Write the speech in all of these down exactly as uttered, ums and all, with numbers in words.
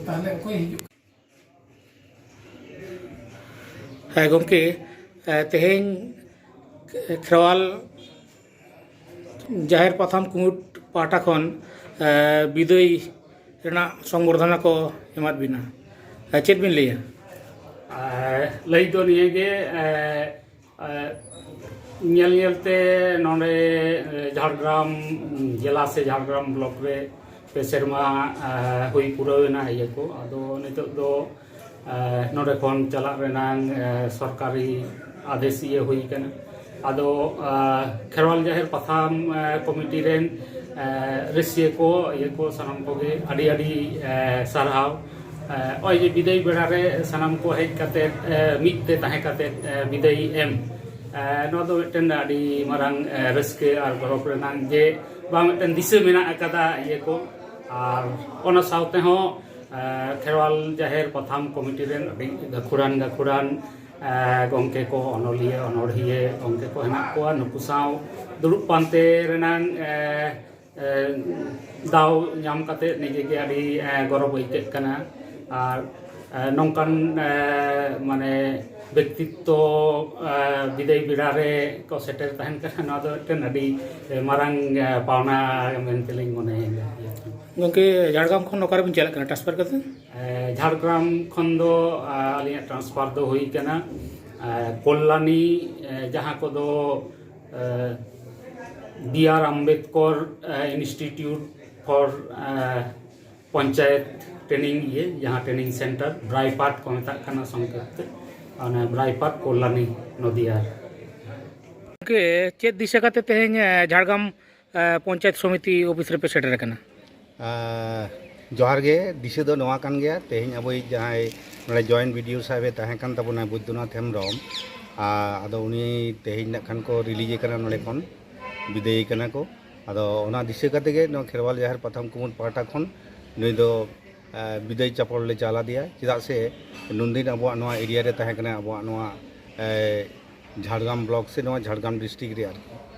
ᱛᱟᱦᱚᱞᱮ ᱚᱠᱚᱭ ᱦᱤᱡᱩᱜ? ᱦᱮᱸ ᱜᱚᱢᱠᱮ, ᱮ, ᱛᱮᱦᱮᱧ ᱠᱷᱮᱨᱣᱟᱞ ᱡᱟᱦᱮᱨ ᱯᱟᱛᱷᱟᱢ ᱠᱩᱢᱩᱴ ᱯᱟᱦᱴᱟ ᱠᱷᱚᱱ, ᱮ, ᱵᱤᱫᱟᱹᱭ ᱨᱮᱱᱟᱜ ᱥᱚᱝᱵᱚᱨᱫᱷᱚᱱᱟ ᱠᱚ ᱮᱢᱟᱫ ᱵᱤᱱᱟ, ᱮ, ᱪᱮᱫ ᱵᱤᱱ ᱞᱟᱹᱭᱟ? ᱮ, ᱞᱟᱹᱭ ᱫᱚ ᱱᱤᱭᱟᱹᱜᱮ, ᱮ, ᱮ, ᱧᱮᱞ ᱧᱮᱞᱛᱮ ᱱᱚᱰᱮ, ᱮ, ᱡᱷᱟᱲᱜᱨᱟᱢ ᱡᱮᱞᱟ ᱥᱮ ᱡᱷᱟᱲᱜᱨᱟᱢ ᱵᱞᱚᱠ ᱨᱮ ᱯᱮ ᱥᱮᱨᱢᱟ, ᱮ, ᱦᱩᱭ ᱯᱩᱨᱟᱹᱣ ᱮᱱᱟ ᱤᱭᱟᱹ ᱠᱚ᱾ ᱟᱫᱚ ᱱᱤᱛᱚᱜ ᱫᱚ, ᱮ, ᱱᱚᱰᱮ ᱠᱷᱚᱱ ᱪᱟᱞᱟᱜ ᱨᱮᱱᱟᱜ, ᱮ, ᱥᱚᱨᱠᱟᱨᱤ ᱟᱫᱮᱥ ᱤᱭᱟᱹ ᱦᱩᱭ ᱠᱟᱱᱟ᱾ ᱟᱫᱚ, ᱮ, ᱠᱷᱮᱨᱣᱟᱞ ᱡᱟᱦᱮᱨ ᱯᱟᱛᱷᱟᱢ, ᱮ, ᱠᱚᱢᱤᱴᱤ ᱨᱮᱱ, ᱮ, ᱨᱟᱹᱥᱤᱭᱟᱹ ᱠᱚ, ᱤᱭᱟᱹ ᱠᱚ, ᱥᱟᱱᱟᱢ ᱠᱚᱜᱮ ᱟᱹᱰᱤ ᱟᱹᱰᱤ, ᱮ, ᱥᱟᱨᱦᱟᱣ᱾ ᱮ, ᱱᱚᱜᱼᱚᱭ ᱡᱮ ᱵᱤᱫᱟᱹᱭ ᱵᱮᱲᱟ ᱨᱮ ᱥᱟᱱᱟᱢ ᱠᱚ ᱦᱮᱡ ᱠᱟᱛᱮᱫ, ᱮ, ᱢᱤᱫ ᱛᱮ ᱛᱟᱦᱮᱸ ᱠᱟᱛᱮᱫ, ᱮ, ᱵᱤᱫᱟᱹᱭ ᱮᱢ, ᱮ, ᱱᱚᱣᱟ ᱫᱚ ᱢᱤᱫᱴᱮᱱ ᱟᱹᱰᱤ ᱢᱟᱨᱟᱝ, ᱮ, ᱨᱟᱹᱥᱠᱟᱹ ᱟᱨ ᱜᱚᱨᱚᱵᱽ ᱨᱮᱱᱟᱜ ᱡᱮ ᱵᱟᱝ ᱢᱤᱫᱴᱮᱱ ᱫᱤᱥᱟᱹ ᱢᱮᱱᱟᱜ ᱟᱠᱟᱫᱟ ᱤᱭᱟᱹ ᱠᱚ᱾ ᱟᱨ ᱚᱱᱟ ᱥᱟᱶ ᱛᱮᱦᱚᱸ, ᱮ, ᱠᱷᱮᱨᱣᱟᱞ ᱡᱟᱦᱮᱨ ᱯᱟᱛᱷᱟᱢ ᱠᱚᱢᱤᱴᱤ ᱨᱮᱱ ᱟᱹᱰᱤ ᱜᱟᱹᱠᱷᱩᱲᱟᱱ ᱜᱟᱹᱠᱷᱩᱲᱟᱱ, ᱮ, ᱜᱚᱢᱠᱮ ᱠᱚ, ᱚᱱᱚᱞᱤᱭᱟᱹ ᱚᱱᱚᱲᱦᱤᱭᱟᱹ ᱜᱚᱢᱠᱮ ᱠᱚ ᱦᱮᱱᱟᱜ ᱠᱚᱣᱟ᱾ ᱱᱩᱠᱩ ᱥᱟᱶ ᱫᱩᱲᱩᱵ ᱯᱟᱱᱛᱮ ᱨᱮᱱᱟᱝ, ᱮ, ᱮ, ᱫᱟᱣ ᱧᱟᱢ ᱠᱟᱛᱮ ᱱᱤᱡᱮ ᱜᱮ ᱟᱹᱰᱤ, ᱮ, ᱜᱚᱨᱚᱵᱽ ᱟᱹᱭᱠᱟᱹᱜ ᱠᱟᱱᱟ᱾ ᱟᱨ, ᱮ, ᱱᱚᱝᱠᱟᱱ, ᱮ, ᱢᱟᱱᱮ ᱵᱮᱠᱛᱤᱛᱛᱚ, ᱮ, ᱵᱤᱫᱟᱹᱭ ᱵᱮᱲᱟ ᱨᱮ ᱠᱚ ᱥᱮᱴᱮᱨ ᱛᱟᱦᱮᱱ ᱠᱟᱱᱟ, ᱱᱚᱣᱟ ᱫᱚ ᱢᱤᱫᱴᱮᱱ ᱟᱹᱰᱤ, ᱮ, ᱢᱟᱨᱟᱝ, ᱮ, ᱯᱟᱣᱱᱟ ᱢᱮᱱᱛᱮᱞᱤᱧ ᱢᱚᱱᱮᱭᱮᱫᱟ᱾ ᱜᱚᱢᱠᱮ, ᱡᱷᱟᱲᱜᱨᱟᱢ ᱠᱷᱚᱱ ᱚᱠᱟᱨᱮᱵᱤᱱ ᱪᱟᱞᱟᱜ ᱠᱟᱱᱟ ᱴᱨᱟᱱᱥᱯᱷᱟᱨ ᱠᱟᱛᱮ? ᱮ, ᱡᱷᱟᱲᱜᱨᱟᱢ ᱠᱷᱚᱱ ᱫᱚ, ᱮ, ᱟᱹᱞᱤᱧᱟᱜ ᱴᱨᱟᱱᱥᱯᱷᱟᱨ ᱫᱚ ᱦᱩᱭ ᱠᱟᱱᱟ, ᱮ, ᱠᱚᱞᱞᱟᱱᱤ, ᱮ, ᱡᱟᱦᱟᱸ ᱠᱚᱫᱚ, ᱮ, ᱵᱤ ᱟᱨ ᱟᱢᱵᱮᱫᱠᱚᱨ, ᱮ, ᱤᱱᱥᱴᱤᱴᱤᱭᱩᱴ ᱯᱷᱚᱨ, ᱮ, ᱯᱚᱧᱪᱟᱭᱮᱛ ᱴᱨᱮᱱᱤᱝ ᱤᱭᱟᱹ, ᱡᱟᱦᱟᱸ ᱴᱨᱮᱱᱤᱝ ᱥᱮᱱᱴᱟᱨ ᱵᱨᱟᱭᱯᱟᱴ ᱠᱚ ᱢᱮᱛᱟᱜ ᱠᱟᱱᱟ ᱥᱚᱝᱠᱷᱮᱯ ᱛᱮ, ᱚᱱᱟ ᱵᱨᱟᱭᱯᱟᱴ ᱠᱚᱞᱞᱟᱱᱤ ᱱᱚᱫᱤᱭᱟ᱾ ᱜᱚᱢᱠᱮ, ᱪᱮᱫ ᱫᱤᱥᱟᱹ ᱠᱟᱛᱮ ᱛᱮᱦᱮᱧ, ᱮ, ᱡᱷᱟᱲᱜᱨᱟᱢ, ᱮ, ᱯᱚᱧᱪᱟᱭᱮᱛ ᱥᱚᱢᱤᱛᱤ ᱚᱯᱷᱤᱥ ᱨᱮᱯᱮ ᱥᱮᱴᱮᱨ ᱟᱠᱟᱱᱟ? ᱮ, ᱡᱚᱦᱟᱨ ᱜᱮ᱾ ᱫᱤᱥᱟᱹ ᱫᱚ ᱱᱚᱣᱟ ᱠᱟᱱ ᱜᱮᱭᱟ, ᱛᱮᱦᱮᱧ ᱟᱵᱚᱭᱤᱡ ᱡᱟᱦᱟᱸᱭ ᱱᱚᱰᱮ ᱡᱚᱭᱮᱱᱴ ᱵᱤ ᱰᱤ ᱳ ᱥᱟᱦᱮᱵᱮ ᱛᱟᱦᱮᱸ ᱠᱟᱱ ᱛᱟᱵᱚᱱᱟ, ᱵᱳᱭᱫᱚᱱᱟᱛᱷ ᱦᱮᱢᱵᱨᱚᱢ, ᱟ, ᱟᱫᱚ ᱩᱱᱤ ᱛᱮᱦᱮᱧ ᱱᱟᱜ ᱠᱷᱟᱱ ᱠᱚ ᱨᱤᱞᱤᱡᱽ ᱮ ᱠᱟᱱᱟ, ᱱᱚᱰᱮ ᱠᱷᱚᱱ ᱵᱤᱫᱟᱹᱭ ᱮ ᱠᱟᱱᱟ ᱠᱚ᱾ ᱟᱫᱚ ᱚᱱᱟ ᱫᱤᱥᱟᱹ ᱠᱟᱛᱮ ᱜᱮ ᱱᱚᱣᱟ ᱠᱷᱮᱨᱣᱟᱞ ᱡᱟᱦᱮᱨ ᱯᱟᱛᱷᱟᱢ ᱠᱩᱢᱩᱴ ᱯᱟᱦᱴᱟ ᱠᱷᱚᱱ ᱱᱩᱭ ᱫᱚ, ᱮ, ᱵᱤᱫᱟᱹᱭ ᱪᱟᱯᱚᱞ ᱞᱮ ᱪᱟᱞ ᱟᱫᱮᱭᱟ᱾ ᱪᱮᱫᱟᱜ ᱥᱮ ᱱᱩᱱᱫᱤᱱ ᱟᱵᱚᱣᱟᱜ ᱱᱚᱣᱟ ᱮᱨᱤᱭᱟ ᱨᱮ ᱛᱟᱦᱮᱸ ᱠᱟᱱᱟ, ᱟᱵᱚᱣᱟᱜ ᱱᱚᱣᱟ, ᱮ, ᱡᱷᱟᱲᱜᱨᱟᱢ ᱵᱞᱚᱠ ᱥᱮ ᱱᱚᱣᱟ ᱡᱷᱟᱲᱜᱨᱟᱢ ᱰᱤᱥᱴᱨᱤᱠᱴ ᱨᱮ ᱟᱨᱠᱤ᱾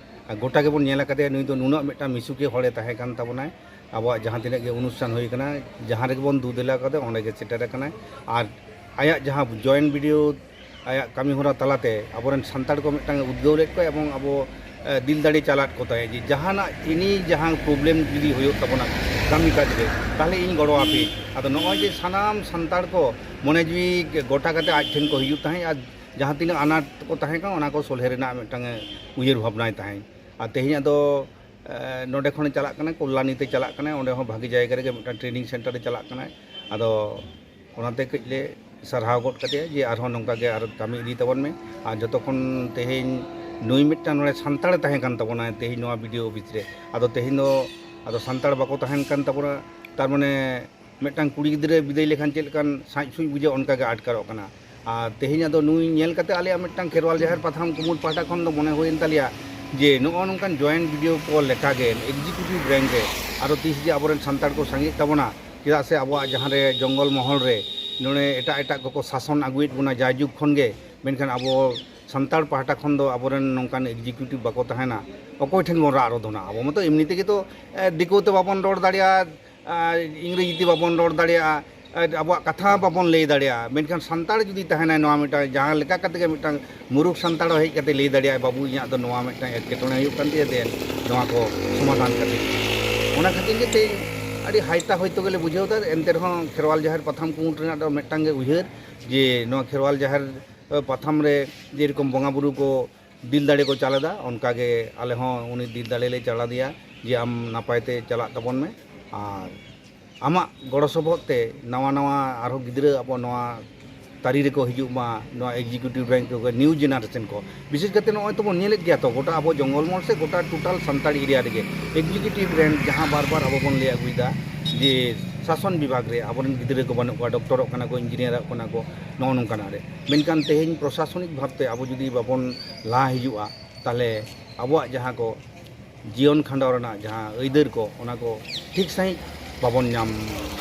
ᱟᱨ ᱜᱚᱴᱟ ᱜᱮᱵᱚᱱ ᱧᱮᱞ ᱟᱠᱟᱫᱮᱭᱟ, ᱱᱩᱭ ᱫᱚ ᱱᱩᱱᱟᱹᱜ ᱢᱤᱫᱴᱟᱝ ᱢᱤᱥᱩᱠᱤ ᱦᱚᱲᱮ ᱛᱟᱦᱮᱸ ᱠᱟᱱ ᱛᱟᱵᱚᱱᱟᱭ᱾ ᱟᱵᱚᱣᱟᱜ ᱡᱟᱦᱟᱸ ᱛᱤᱱᱟᱹᱜ ᱜᱮ ᱚᱱᱩᱥᱴᱷᱟᱱ ᱦᱩᱭ ᱠᱟᱱᱟ, ᱡᱟᱦᱟᱸ ᱨᱮᱜᱮ ᱵᱚᱱ ᱫᱩ ᱫᱮᱞᱟ ᱠᱟᱫᱮ, ᱚᱸᱰᱮ ᱜᱮ ᱥᱮᱴᱮᱨ ᱟᱠᱟᱱᱟᱭ᱾ ᱟᱨ ᱟᱭᱟᱜ ᱡᱟᱦᱟᱸ ᱡᱚᱭᱮᱱᱴ ᱵᱤᱰᱤᱳ ᱟᱭᱟᱜ ᱠᱟᱹᱢᱤ ᱦᱚᱨᱟ ᱛᱟᱞᱟᱛᱮ ᱟᱵᱚᱨᱮᱱ ᱥᱟᱱᱛᱟᱲ ᱠᱚ ᱢᱤᱫᱴᱟᱝ ᱮ ᱩᱫᱽᱜᱟᱹᱣ ᱞᱮᱫ ᱠᱚᱣᱟ ᱮᱵᱚᱝ ᱟᱵᱚ ᱮ, ᱫᱤᱞ ᱫᱟᱲᱮ ᱪᱟᱞᱟᱫ ᱠᱚ ᱛᱟᱦᱮᱸᱫ ᱡᱮ ᱡᱟᱦᱟᱱᱟᱜ ᱮᱱᱤ ᱡᱟᱦᱟᱸ ᱯᱨᱚᱵᱞᱮᱢ ᱡᱩᱫᱤ ᱦᱩᱭᱩᱜ ᱛᱟᱵᱚᱱᱟ ᱠᱟᱹᱢᱤ ᱠᱟᱡᱽ ᱨᱮ, ᱛᱟᱦᱚᱞᱮ ᱤᱧ ᱜᱚᱲᱚ ᱟᱯᱮᱭᱟᱹᱧ᱾ ᱟᱫᱚ ᱱᱚᱜᱼᱚᱭ ᱡᱮ ᱥᱟᱱᱟᱢ ᱥᱟᱱᱛᱟᱲ ᱠᱚ ᱢᱚᱱᱮ ᱡᱤᱣᱤ ᱜᱚᱴᱟ ᱠᱟᱛᱮ ᱟᱡ ᱴᱷᱮᱱ ᱠᱚ ᱦᱤᱡᱩᱜ ᱛᱟᱦᱮᱸᱫ ᱟᱨ ᱡᱟᱦᱟᱸ ᱛᱤᱱᱟᱹᱜ ᱟᱱᱟᱴ ᱠᱚ ᱛᱟᱦᱮᱸ ᱠᱟᱱᱟ, ᱚᱱᱟ ᱠᱚ ᱥᱚᱞᱦᱮ ᱨᱮᱱᱟᱜ ᱢᱤᱫᱴᱟᱝ ᱮ ᱩᱭᱦᱟᱹᱨ ᱵᱷᱟᱵᱽᱱᱟᱭ ᱛᱟᱦᱮᱸᱫ᱾ ᱟᱨ ᱛᱮᱦᱮᱧ ᱟᱫᱚ, ᱮ, ᱱᱚᱰᱮ ᱠᱷᱚᱱᱮ ᱪᱟᱞᱟᱜ ᱠᱟᱱᱟ, ᱠᱚᱞᱞᱟᱱᱤ ᱛᱮ ᱪᱟᱞᱟᱜ ᱠᱟᱱᱟᱭ, ᱚᱸᱰᱮ ᱦᱚᱸ ᱵᱷᱟᱜᱮ ᱡᱟᱭᱜᱟ ᱨᱮᱜᱮ ᱢᱤᱫᱴᱟᱝ ᱴᱨᱮᱱᱤᱝ ᱥᱮᱱᱴᱟᱨ ᱨᱮ ᱪᱟᱞᱟᱜ ᱠᱟᱱᱟᱭ᱾ ᱟᱫᱚ ᱚᱱᱟᱛᱮ ᱠᱟᱹᱡ ᱞᱮ ᱥᱟᱨᱦᱟᱣ ᱜᱚᱫ ᱠᱟᱫᱮᱭᱟ ᱡᱮ ᱟᱨᱦᱚᱸ ᱱᱚᱝᱠᱟ ᱜᱮ ᱟᱨ ᱠᱟᱹᱢᱤ ᱤᱫᱤ ᱛᱟᱵᱚᱱ ᱢᱮ᱾ ᱟᱨ ᱡᱚᱛᱚ ᱠᱷᱚᱱ ᱛᱮᱦᱮᱧ ᱱᱩᱭ ᱢᱤᱫᱴᱟᱝ ᱱᱚᱰᱮ ᱥᱟᱱᱛᱟᱲᱮ ᱛᱟᱦᱮᱸ ᱠᱟᱱ ᱛᱟᱵᱚᱱᱟ ᱛᱮᱦᱮᱧ ᱱᱚᱣᱟ ᱵᱤᱰᱤᱳ ᱚᱯᱷᱤᱥ ᱨᱮ᱾ ᱟᱫᱚ ᱛᱮᱦᱮᱧ ᱫᱚ ᱟᱫᱚ ᱥᱟᱱᱛᱟᱲ ᱵᱟᱠᱚ ᱛᱟᱦᱮᱱ ᱠᱟᱱ ᱛᱟᱵᱚᱱᱟ, ᱛᱟᱨ ᱢᱟᱱᱮ ᱢᱤᱫᱴᱟᱝ ᱠᱩᱲᱤ ᱜᱤᱫᱽᱨᱟᱹ ᱵᱤᱫᱟᱹᱭ ᱞᱮᱠᱷᱟᱱ ᱪᱮᱫ ᱞᱮᱠᱟᱱ ᱥᱟᱸᱡ ᱥᱩᱸᱡ ᱵᱩᱡᱷᱟᱹᱜ, ᱚᱱᱠᱟ ᱜᱮ ᱟᱴᱠᱟᱨᱚᱜ ᱠᱟᱱᱟ᱾ ᱟᱨ ᱛᱮᱦᱮᱧ ᱟᱫᱚ ᱱᱩᱭ ᱧᱮᱞ ᱠᱟᱛᱮ ᱟᱞᱮᱭᱟᱜ ᱢᱤᱫᱴᱟᱝ ᱠᱷᱮᱨᱣᱟᱞ ᱡᱟᱦᱮᱨ ᱯᱟᱛᱷᱟᱢ ᱠᱩᱢᱩᱴ ᱯᱟᱦᱴᱟ ᱠᱷᱚᱱ ᱫᱚ ᱢᱚᱱᱮ ᱦᱩᱭᱮᱱ ᱛᱟᱞᱮᱭᱟ ᱡᱮ ᱱᱚᱜᱼᱚ ᱱᱚᱝᱠᱟᱱ ᱡᱚᱭᱮᱱᱴ ᱵᱤᱰᱤᱳ ᱠᱚ ᱞᱮᱠᱟᱜᱮ ᱮᱠᱡᱤᱠᱤᱭᱩᱴᱤᱵᱷ ᱨᱮᱝᱠ ᱨᱮ ᱟᱨᱚ ᱛᱤᱥ ᱡᱮ ᱟᱵᱚᱨᱮᱱ ᱥᱟᱱᱛᱟᱲ ᱠᱚ ᱥᱟᱸᱜᱮᱜ ᱛᱟᱵᱚᱱᱟ, ᱪᱮᱫᱟᱜ ᱥᱮ ᱟᱵᱚᱣᱟᱜ ᱡᱟᱦᱟᱸ ᱨᱮ ᱡᱚᱝᱜᱚᱞ ᱢᱚᱦᱚᱞ ᱨᱮ ᱱᱚᱰᱮ ᱮᱴᱟᱜ ᱮᱴᱟᱜ ᱠᱚᱠᱚ ᱥᱟᱥᱚᱱ ᱟᱹᱜᱩᱭᱮᱫ ᱵᱚᱱᱟ ᱡᱟᱭᱡᱩᱜᱽ ᱠᱷᱚᱱ ᱜᱮ, ᱢᱮᱱᱠᱷᱟᱱ ᱟᱵᱚ ᱥᱟᱱᱛᱟᱲ ᱯᱟᱦᱴᱟ ᱠᱷᱚᱱ ᱫᱚ ᱟᱵᱚᱨᱮᱱ ᱱᱚᱝᱠᱟᱱ ᱮᱠᱡᱤᱠᱤᱭᱩᱴᱤᱵᱷ ᱵᱟᱠᱚ ᱛᱟᱦᱮᱱᱟ᱾ ᱚᱠᱚᱭ ᱴᱷᱮᱱ ᱵᱚᱱ ᱨᱟᱜ ᱨᱚᱫᱷᱚᱱᱟ? ᱟᱵᱚ ᱢᱟᱛᱚ ᱮᱢᱱᱤ ᱛᱮᱜᱮ ᱛᱚ, ᱮ, ᱫᱤᱠᱩ ᱛᱮ ᱵᱟᱵᱚᱱ ᱨᱚᱲ ᱫᱟᱲᱮᱭᱟᱜᱼᱟ, ᱟᱨ ᱤᱝᱨᱮᱡᱤ ᱛᱮ ᱵᱟᱵᱚᱱ ᱨᱚᱲ ᱫᱟᱲᱮᱭᱟᱜᱼᱟ, ᱟᱨ ᱟᱵᱚᱣᱟᱜ ᱠᱟᱛᱷᱟ ᱵᱟᱵᱚᱱ ᱞᱟᱹᱭ ᱫᱟᱲᱮᱭᱟᱜᱼᱟ᱾ ᱢᱮᱱᱠᱷᱟᱱ ᱥᱟᱱᱛᱟᱲ ᱡᱩᱫᱤ ᱛᱟᱦᱮᱱᱟᱭ, ᱱᱚᱣᱟ ᱢᱤᱫᱴᱟᱝ ᱡᱟᱦᱟᱸ ᱞᱮᱠᱟ ᱠᱟᱛᱮ ᱜᱮ ᱢᱤᱫᱴᱟᱝ ᱢᱩᱨᱩᱠᱷ ᱥᱟᱱᱛᱟᱲ ᱦᱚᱸ ᱦᱮᱡ ᱠᱟᱛᱮ ᱞᱟᱹᱭ ᱫᱟᱲᱮᱭᱟᱜᱼᱟᱭ, "ᱵᱟᱹᱵᱩ, ᱤᱧᱟᱹᱜ ᱫᱚ ᱱᱚᱣᱟ ᱢᱤᱫᱴᱟᱝ ᱮᱴᱠᱮᱴᱚᱬᱮ ᱦᱩᱭᱩᱜ ᱠᱟᱱ ᱛᱤᱧᱟᱹ, ᱫᱮᱱ ᱱᱚᱣᱟ ᱠᱚ ᱥᱚᱢᱟᱫᱷᱟᱱ ᱠᱟᱛᱮ᱾" ᱚᱱᱟ ᱠᱷᱟᱹᱛᱤᱨ ᱜᱮ ᱛᱮᱦᱮᱧ ᱟᱹᱰᱤ ᱦᱟᱭᱛᱟ ᱦᱚᱭᱛᱳ ᱜᱮᱞᱮ ᱵᱩᱡᱷᱟᱹᱣ ᱮᱫᱟ᱾ ᱮᱱᱛᱮ ᱨᱮᱦᱚᱸ ᱠᱷᱮᱨᱣᱟᱞ ᱡᱟᱦᱮᱨ ᱯᱟᱛᱷᱟᱢ ᱠᱩᱢᱩᱴ ᱨᱮᱱᱟᱜ ᱫᱚ ᱢᱤᱫᱴᱟᱝ ᱜᱮ ᱩᱭᱦᱟᱹᱨ ᱡᱮ ᱱᱚᱣᱟ ᱠᱷᱮᱨᱣᱟᱞ ᱡᱟᱦᱮᱨ, ᱮ, ᱯᱟᱛᱷᱟᱢ ᱨᱮ ᱡᱮᱨᱚᱠᱚᱢ ᱵᱚᱸᱜᱟ ᱵᱩᱨᱩ ᱠᱚ ᱫᱤᱞ ᱫᱟᱲᱮ ᱠᱚ ᱪᱟᱞ ᱮᱫᱟ, ᱚᱱᱠᱟ ᱜᱮ ᱟᱞᱮ ᱦᱚᱸ ᱩᱱᱤ ᱫᱤᱞ ᱫᱟᱲᱮ ᱞᱮ ᱪᱟᱞ ᱟᱫᱮᱭᱟ ᱡᱮ ᱟᱢ ᱱᱟᱯᱟᱭ ᱛᱮ ᱪᱟᱞᱟᱜ ᱛᱟᱵᱚᱱ ᱢᱮ᱾ ᱟᱨ ᱟᱢᱟᱜ ᱜᱚᱲᱚ ᱥᱚᱯᱚᱦᱚᱫ ᱛᱮ ᱱᱟᱣᱟ ᱱᱟᱣᱟ ᱟᱨᱦᱚᱸ ᱜᱤᱫᱽᱨᱟᱹ ᱟᱵᱚ ᱱᱚᱣᱟ ᱛᱟᱹᱨᱤ ᱨᱮᱠᱚ ᱦᱤᱡᱩᱜ ᱢᱟ, ᱱᱚᱣᱟ ᱮᱠᱡᱤᱠᱤᱭᱩᱴᱤᱵᱷ ᱨᱮᱱᱠ ᱠᱚ, ᱱᱤᱭᱩ ᱡᱮᱱᱟᱨᱮᱥᱚᱱ ᱠᱚ᱾ ᱵᱤᱥᱮᱥ ᱠᱟᱛᱮ ᱱᱚᱜᱼᱚᱭ ᱛᱚᱵᱚᱱ ᱧᱮᱞᱮᱫ ᱜᱮᱭᱟ ᱛᱚ, ᱜᱚᱴᱟ ᱟᱵᱚ ᱡᱚᱝᱜᱚᱞ ᱢᱚᱦᱚᱞ ᱥᱮ ᱜᱚᱴᱟ ᱴᱳᱴᱟᱞ ᱥᱟᱱᱛᱟᱲ ᱮᱨᱤᱭᱟ ᱨᱮᱜᱮ ᱮᱠᱡᱤᱠᱤᱭᱩᱴᱤᱵᱷ ᱨᱮᱱᱠ ᱡᱟᱦᱟᱸ ᱵᱟᱨ ᱵᱟᱨ ᱟᱵᱚ ᱵᱚᱱ ᱞᱟᱹᱭ ᱟᱹᱜᱩᱭᱮᱫᱟ ᱡᱮ ᱥᱟᱥᱚᱱ ᱵᱤᱵᱷᱟᱜᱽ ᱨᱮ ᱟᱵᱚᱨᱮᱱ ᱜᱤᱫᱽᱨᱟᱹ ᱠᱚ ᱵᱟᱹᱱᱩᱜ ᱠᱚᱣᱟ, ᱰᱚᱠᱴᱚᱨᱚᱜ ᱠᱟᱱᱟ ᱠᱚ, ᱤᱧᱡᱤᱱᱤᱭᱟᱨᱚᱜ ᱠᱟᱱᱟ ᱠᱚ, ᱱᱚᱜᱼᱚ ᱱᱚᱝᱠᱟᱱᱟᱜ ᱨᱮ᱾ ᱢᱮᱱᱠᱷᱟᱱ ᱛᱮᱦᱮᱧ ᱯᱨᱚᱥᱟᱥᱚᱱᱤᱠ ᱵᱷᱟᱵᱽᱛᱮ ᱟᱵᱚ ᱡᱩᱫᱤ ᱵᱟᱵᱚᱱ ᱞᱟᱦᱟ ᱦᱤᱡᱩᱜᱼᱟ, ᱛᱟᱦᱚᱞᱮ ᱟᱵᱚᱣᱟᱜ ᱡᱟᱦᱟᱸ ᱠᱚ ᱡᱤᱭᱚᱱ ᱠᱷᱟᱸᱰᱟᱣ ᱨᱮᱱᱟᱜ ᱡᱟᱦᱟᱸ ᱟᱹᱭᱫᱟᱹᱨ ᱠᱚ, ᱚᱱᱟ ᱠᱚ ᱴᱷᱤᱠ ᱥᱟᱺᱦᱤᱡ ᱵᱟᱵᱚᱱ ᱧᱟᱢ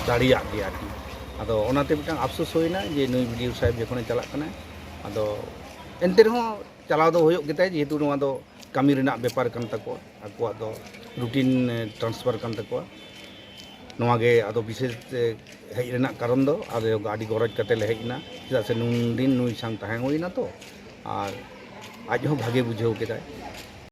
ᱫᱟᱲᱮᱭᱟᱜ ᱜᱮᱭᱟ ᱟᱨᱠᱤ᱾ ᱟᱫᱚ ᱚᱱᱟᱛᱮ ᱢᱤᱫᱴᱟᱝ ᱟᱯᱥᱳᱥ ᱦᱩᱭᱱᱟ ᱡᱮ ᱱᱩᱭ ᱵᱤᱰᱤᱳ ᱥᱟᱦᱮᱵᱽ ᱡᱚᱠᱷᱚᱱᱮ ᱪᱟᱞᱟᱜ ᱠᱟᱱᱟ, ᱟᱫᱚ ᱮᱱᱛᱮ ᱨᱮᱦᱚᱸ ᱪᱟᱞᱟᱣ ᱫᱚ ᱦᱩᱭᱩᱜ ᱜᱮᱛᱟᱭ, ᱡᱮᱦᱮᱛᱩ ᱱᱚᱣᱟ ᱫᱚ ᱠᱟᱹᱢᱤ ᱨᱮᱱᱟᱜ ᱵᱮᱯᱟᱨ ᱠᱟᱱ ᱛᱟᱠᱚᱣᱟ, ᱟᱠᱚᱣᱟᱜ ᱫᱚ ᱨᱩᱴᱤᱱ, ᱮ, ᱴᱨᱟᱱᱥᱯᱷᱟᱨ ᱠᱟᱱ ᱛᱟᱠᱚᱣᱟ᱾ ᱱᱚᱣᱟ ᱜᱮ ᱟᱫᱚ ᱵᱤᱥᱮᱥ ᱛᱮ ᱦᱮᱡ ᱨᱮᱱᱟᱜ ᱠᱟᱨᱚᱱ ᱫᱚ, ᱟᱫᱚ ᱟᱹᱰᱤ ᱜᱚᱨᱚᱡᱽ ᱠᱟᱛᱮ ᱞᱮ ᱦᱮᱡ ᱮᱱᱟ, ᱪᱮᱫᱟᱜ ᱥᱮ ᱱᱩᱱ ᱫᱤᱱ ᱱᱩᱭ ᱥᱟᱝ ᱛᱟᱦᱮᱸ ᱦᱩᱭ ᱮᱱᱟ ᱛᱚ, ᱟᱨ ᱟᱡ ᱦᱚᱸ ᱵᱷᱟᱜᱮ ᱵᱩᱡᱷᱟᱹᱣ ᱠᱮᱫᱟᱭ᱾